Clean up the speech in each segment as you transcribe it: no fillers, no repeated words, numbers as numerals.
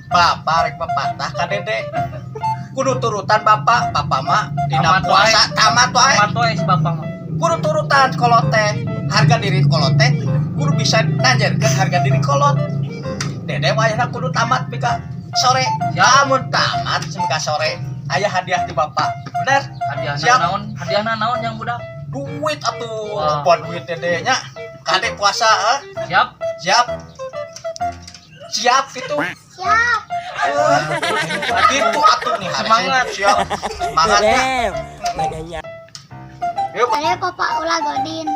Bapak rek mepatah ka Dede. Kudu turutan Bapak, Bapak mah dina Tamat wae. Puasa tamat wae. Tamat wae si bapak mah. Kudu turutan kolot teh. Harga diri kolot teh kudu bisa nanjerkeun harga diri kolot. Dede wayahna kudu tamat pika sore. Lamun tamat pika sore, aya hadiah ti Bapak. Bener? Hadiahna Siap. naon? Hadiahna naon yang budak? Duit atuh. Wah. Apa duit Dede nya? Kade puasa, ah. Siap. Siap. Siap gitu. Siap. Gitu atuh nih Semangat. Siap. Semangatnya. Yuk. Tadi Bapak ulah godin.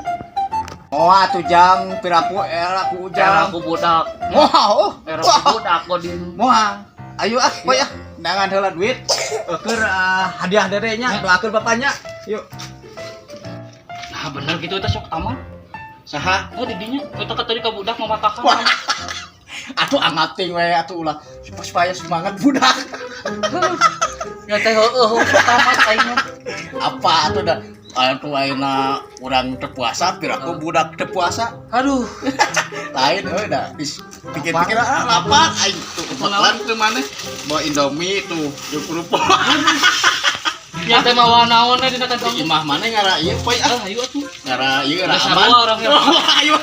Oh, atuh jang piraku era ku Era ujang. ku budak. Moal, oh. Era ku budak godin. Moal. Ayo ah, poy ah. Neangan heula duit. Keur hadiah Dede nya, doakeun bapaknya. Yuk. Nah, bener gitu eta sok tamat. Saha? Oh, didinya eta ka tadi ka budak mamatahan. Wah. Atuh angating we atuh ulah supaya semangat budak. Ya teh heueuh tamat aing mah. Apa atuh dah? Atuh ayeuna urang teu puasa, piraku budak teu puasa. Aduh. Lain euy dah. Pikir-pikir ah lapar aing tuh kebetulan tuh maneh bawa Indomie tuh jeung kerupuk. Ya teh mawa naon we dina kantong. Di imah maneh ngara ieu poy ah. Ah, ayo atuh. Ngara ieu ngara Geus aman. sarua urang ya. Ayo.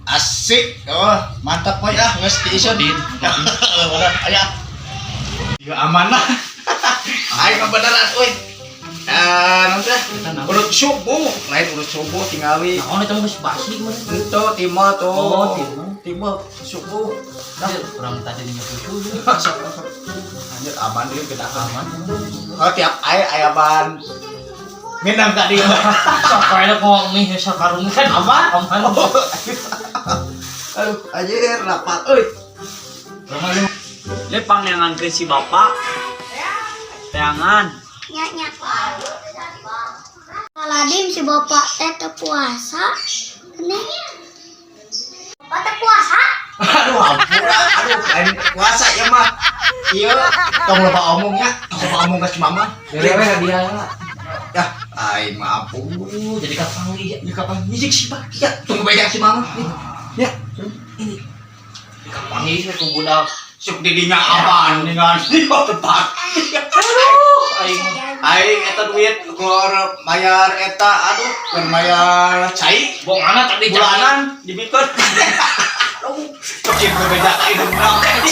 Asik. Oh, mantap poy ah geus diisun. Godin. Bener, aya. Ya aman lah. Aing mah beneran euy. Eh, nanti Eta naon? urut subuh, lain urut subuh tingali. Naon eta mah geus basi mah. Itu timah tuh. Oh, timah. Timah subuh. Nah, urang tadi nyapu. Anjir aman dia beda aman. Oh, tiap aya aya ban. Minang ka dia. Sok kayaknya kok mie sakarung kan Aman? Aman. Aduh, anjir rapat euy. Le pangneangan ke si bapak. Teangan. Nya nya. Aladim si bapak teh teu puasa. Nih. Bapak teh puasa? Aduh, ampun, aduh, lain puasa ya mah. Iya, tong loba omong ya, tong loba omong ka si mama. Bere we hadiah lah. Ya, aing mah ampun. Jadi kapan ya? Ya kapan nyijik si Pak? Ya, tunggu banyak si mama. Nih. Ya, Ini. Kapan we ku budak. Sok didinya aman dengan di tempat. Aduh, aing mah. Aing eta duit keur bayar eta, aduh, keur bayar cai Bongana tadi bulanan dibikeun. Aduh, sok cing berbeda ka hidungna. Aing.